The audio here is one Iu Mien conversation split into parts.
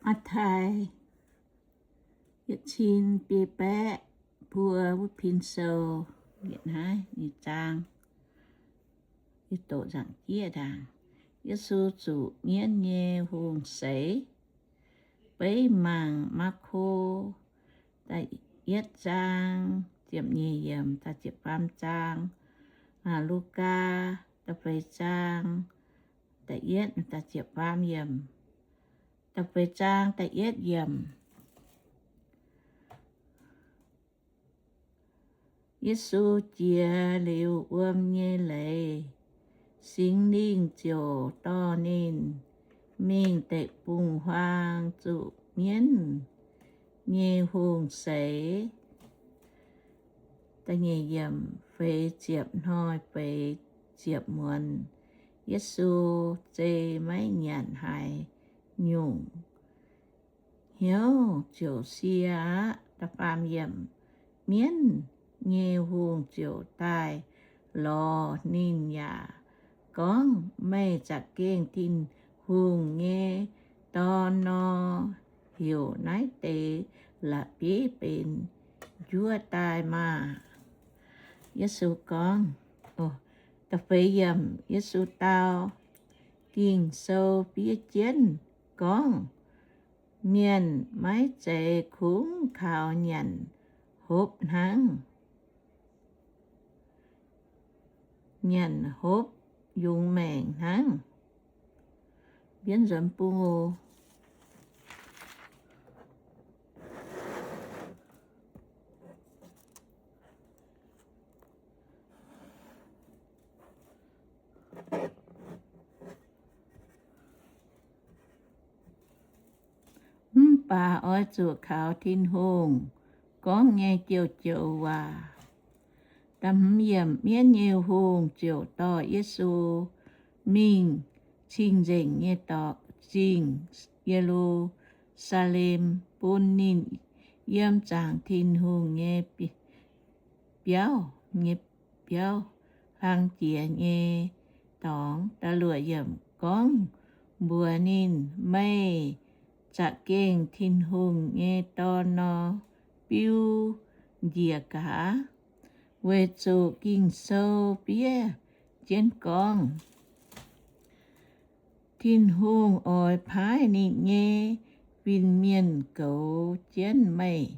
Matv^taai yietc cin biei baeqv buo wuov pin sou, yietc naaiv nyei zaang, yie doqc nzaangc jieqv ndaangc. Yesu zuqc mienv nyei hungh seix. Beiv mangc Maako da'yietv zaang ziepc nyeic yiemc da'ziepc faam zaang, Lugaa da'feix zaang da'yietv da'ziepc faam yiemc, da'feix zaang da'yietv yiemc. Yesu jiex liuz wuom nyei leiz, Singx Lingh ziouc dorh ninh mingh deic-bung-huaang zuqc mienv nyei hungh seix. Feix ziepc hnoi feix ziepc muonz, Yesu zei maiv nyanc haaix nyungc. Hnyouv ziouc sie aqv. Mienv nyei hungh ziouc daaih lorz ninh yaac gorngv, Meih za'gengh Tin-Hungh nyei Dorn nor, heuc naaiv deix la'bieiv benx njuov daaih maah! Yesu gorngv, Yesu dau, Ging-Sou fiev jienv gorngv, Mienh maiv zeiz kungx kaux nyanc hopv hnangv. Nyanc hopv yungz maengc hnangv. Mbienv nzuonx bung oc. Mv baac oix zuqc kaux Tin-Hungh gorngv nyei joux-joux waac. Mienv nyei hungh ziouc dorh Yesu mingh cing-nzengc nyei dorngx, zingh Ye^lu^saa^lem, bun ninh yiem zaangc Tin-Hungh nyei biauv, nyei biauv, hlang jiex nyei dorngx. Gorngv mbuox ninh, Meih za'gengh Tin-Hungh nyei Dorn nor, biu njiec gaax, weic zuqc Ging-Sou fiev jienv gorngv, Tin-Hungh oix paaiv ninh nyei fin-mienh goux jienv meih.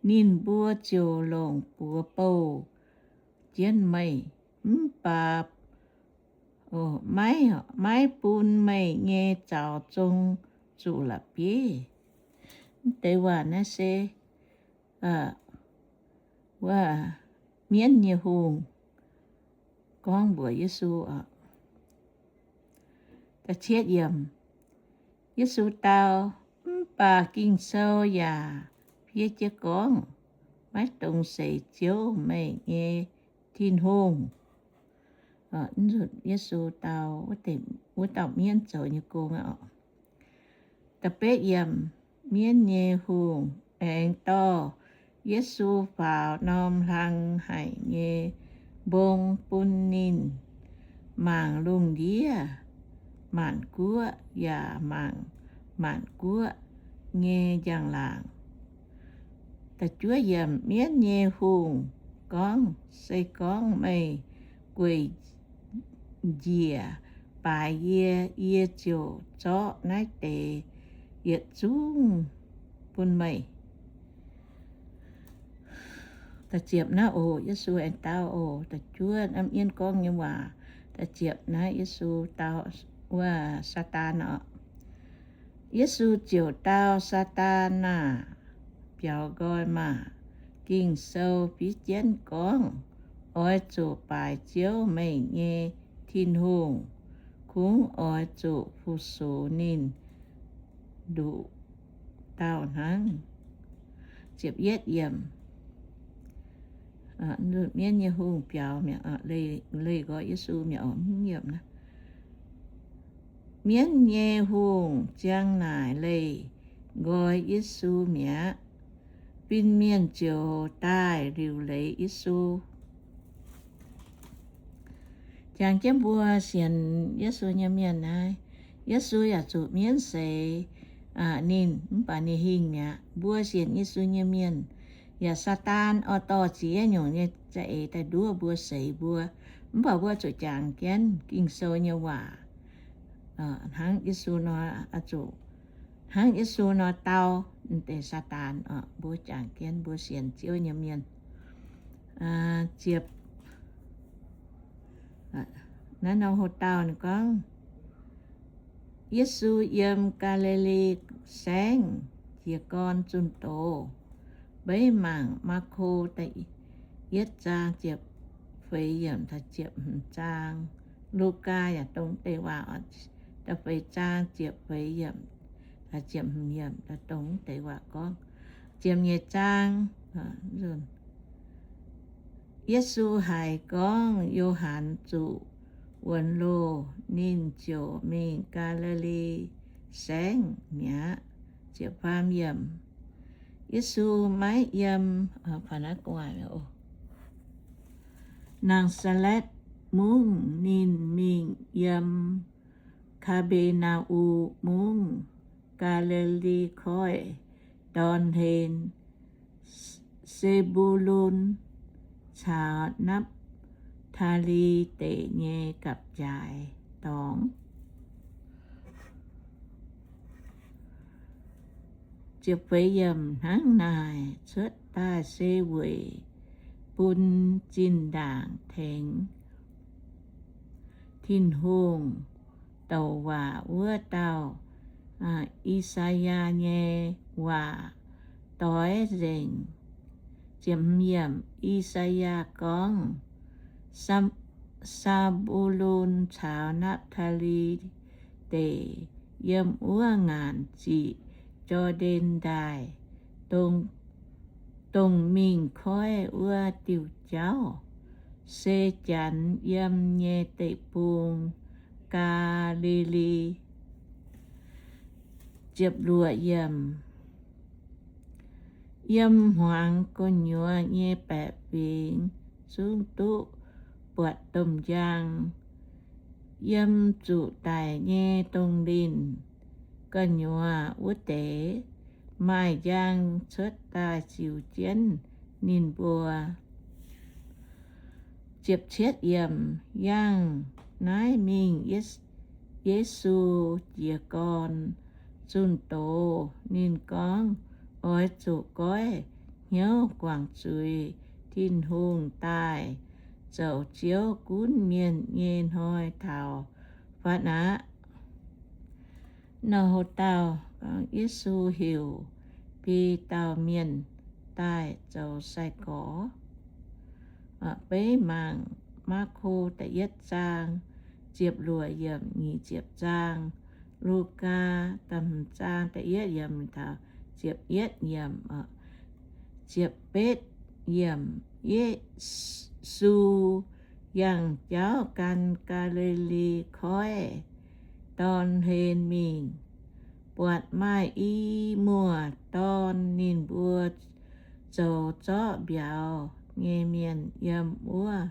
Ninh mbuo ziouc longc buoz bouh jienv meih, mv baac maiv bun meih nyei zaux zong zuqc la'bieiv. Mv deix waac naaiv se wuov mienv nyei hungh gorngv mbuox Yesu. Yesu dau, Mv baac Ging-Sou yaac fiev jienv gorngv, Maiv dungx seix Ziouv, meih nyei Tin-Hungh. Yesu dau wuov dauh mienv zoux nyei gong. Mienv nyei hungh aengx dorh Yesu faaux norm hlang haic nyei mbong bun ninh mangc lungh ndiev maanc guoqv yaac mangc maanc guoqv nyei njang-laangc. Mienv nyei hungh gorngv, Se gorngv meih gueic njiec baaix yie, yie ziouc zorqv naaiv deix yietc zungv bun meih. Da'ziepc naaiv oc, Yesu aengx dau oc, da'juov naaiv mienv gorngv nyei waac. Da'ziepc naaiv Yesu dau wuov Saadaan oc. Yesu ziouc dau, Saadaan aah! Biaux nqoi maah! Ging-Sou fiev jienv gorngv, Oix zuqc baaix Ziouv, meih nyei Tin-Hungh. Kungx oix zuqc fu-sux ninh nduqc dauh hnangv. Mienv nyei hungh biaux, leih nqoi Yesu mi'aqv. Mienv nyei hungh ziang naaic leih nqoi Yesu mi'aqv. Fin-mienh ziouc daaih liuc leiz Yesu. Jangx jienv mbuo sienx Yesu nyei mienh naaiv, Yesu yaac zuqc mienv seix. ninh, mv baac ninh hingh mi'aqv. Mbuo sienx Yesu nyei mienh, yaac Saadaan oix dorh ziex nyungc nyei za'eix daaih nduov mbuo, seix mbuo. Mv baac mbuo zuqc jangx jienv Ging-Sou nyei waac, hnangv Yesu nor, zuqc hnangv Yesu nor dau deix Saadaan. Mbuo jangx jienv mbuo sienx Ziouv nyei mienh. Ziepc, naaiv nor ho dauh ninh gorngv, Yesu yiem Gaa^li^li Saengv jiez gorn zunh doz. Beiv mangc Maako da'yietv zaang ziepc feix yiemc taux ziepc hmz zaang, Lugaa yaac dongh deix waac, da'feix zaang ziepc feix yiemc taux ziepc hmz yiemc dongh deix waac gorngv. Ziepc nyeic zaang, Yesu haiz gorngv Yo^han zuqc wuonx loh, ninh ziouc mingh Gaa^li^li Saengv mi'aqv. Ziepc faam yiemc, Yesu maiv yiem Naa^saa^letv Mungv, ninh mingh yiem Kaa^be^naa^um Mungv, Gaa^li^li Koiv, dorn hlen Se^mbu^lun caux Napv^taa^li Deic nyei gapv-jaaix dorngx. Hnangv naaic, cuotv daaih se weic bun zinh ndaangc tengx Tin-Hungh douc waac wuov dauh I^saa^yaa nyei waac doix nzengc. I^saa^yaa gorngv, Saa^mbu^lun caux Napv^taa^li Deic, yiem wuov ngaanc ziqc Jor^ndaen Ndaaih, dongh mingh koiv wuov diuh jauv, se Janx yiem nyei deic-bung, Gaa^li^li. Yiem hmuangx gu'nyuoz nyei baeqc fingx zungv duqv buatc domh njang. Yiem zuqc daic nyei dongh linh gu'nyuoz wuov deix maaih njang cuotv daaih ziux jienv ninh mbuo. Yangh naaiv mingh Yesu jiez gorn zunh doz. Ninh gorngv, Oix zuqc goiv hnyouv guangc zuiz. Tin-Hungh daaih zoux Ziouv gunv mienh nyei hnoi taux fatv aqv. Nor houc dauh, Yesu heuc biei dauh mienh daaih zoux sai-gorx. Beiv mangc Maako da'yietv zaang ziepc luoqc yiemc nyic ziepc zaang, Lugaa da'hmz zaang da'yietv yiemc taux ziepc yietv yiemc. Ziepc betv yiemc, Yesu yangh jauv gan Gaa^li^li Koiv dorn hlen mingh, buatc maaih i muoz-dorn ninh mbuo zoux zorqv mbiauz nyei mienh yiem wuov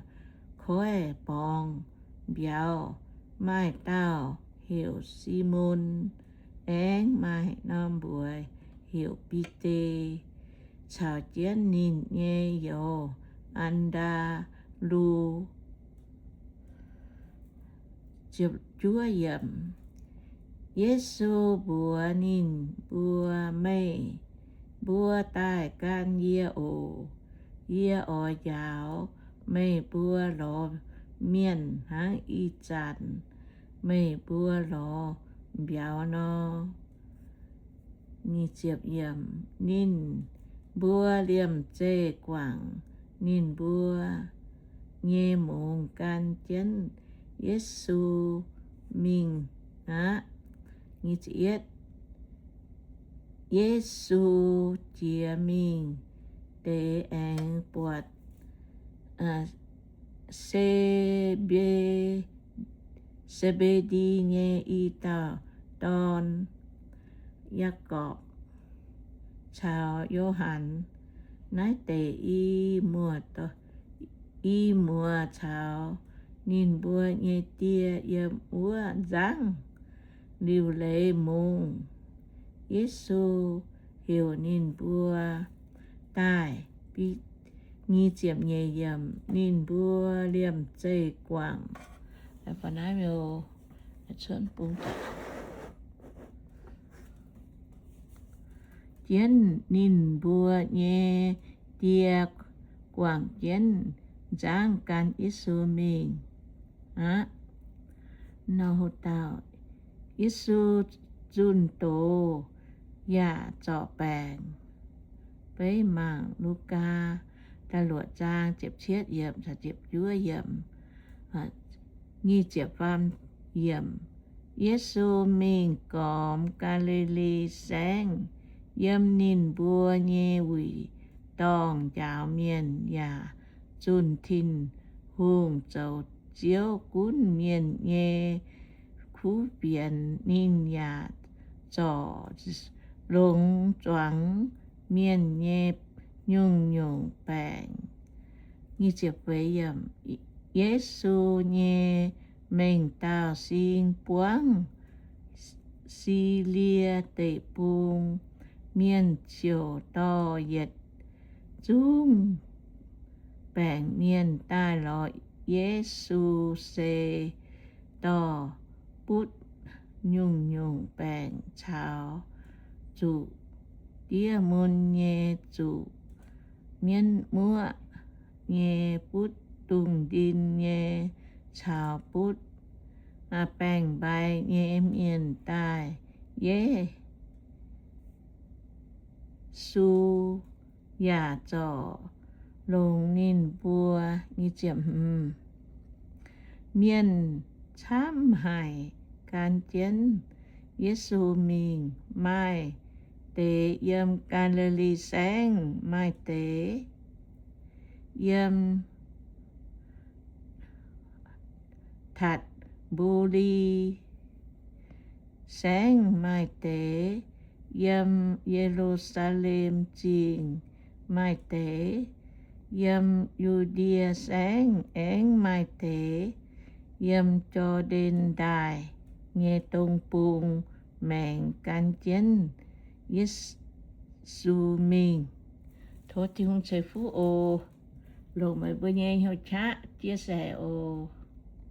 koiv borngz mbiauz. Maaih dauh heuc Simon, aengx maaih norm mbuox heuc Bide, caux jienv ninh nyei youz, An^ndaa^lu. Yesu mbuox ninh mbuo, Meih mbuo daaih gan yie oc. Yie oix njaaux meih mbuo lorz mienh hnangv ih zanc meih mbuo lorz mbiauz nor. Ninh mbuo liemh zeih guangc ninh mbuo nyei mungz gan jienv Yesu mingh aqv. Yesu jiex mingh deix aengx buatc Se, Se^mbe^ndi nyei i dauh dorn, Yaagorpc caux Yo^han. Naaiv deix i muoz, i muoz caux ninh mbuo nyei die yiem wuov nzangv. Liuc leiz mungz Yesu heuc ninh mbuo daaih. Nyic ziepc nyeic yiemc, ninh mbuo liemh zeih guangc. Jienv ninh mbuo nyei die guangc jienv nzangv gan Yesu mingh aqv. Nor dauh Yesu zunh doz yaac zorc baengc. Beiv mangc Lugaa da'luoqc zaang ziepc cietv yiemc caux ziepc juov yiemc. Nyic ziepc faam yiemc, Yesu mingh gormx Gaa^li^li Saengv. Yiem ninh mbuo nyei wuic dorngh njaaux mienh yaac zunh Tin-Hungh zoux ziouv gunv mienh nyei kuv fienx. Ninh yaac zorc longx zuangx mienh nyei nyungc-nyungc baengc. Yesu nyei mengh dauh sing buangv Silie Deic-Bung. Mienh ziouc dorh yietc zungv baengc mienh daaih lorz Yesu, se dorh butv nyungc-nyungc baengc caux zuqc diev mun nyei, zuqc mienv muoqv nyei, butv dungz ndin nyei, caux butv baeng-mbai nyei mienh daaih. Yesu yaac zorc longx ninh mbuo. Mienh camv haic gan jienv Yesu mingh. Maaih deix yiem Gaa^li^li Saengv, maaih deix yiem Tatc^mbu^li Saengv, maaih deix yiem Ye^lu^saa^lem Zingh, maaih deix yiem Yu^ndie Saengv, aengx maaih deix yiem Jor^ndaen Ndaaih nyei dong bung maengx gan jienv Yesu mingh. Tov Tin-Hungh ceix fuqv oc. Longc meih mbuo nyei hnyouv qaqv chia sẻ oc.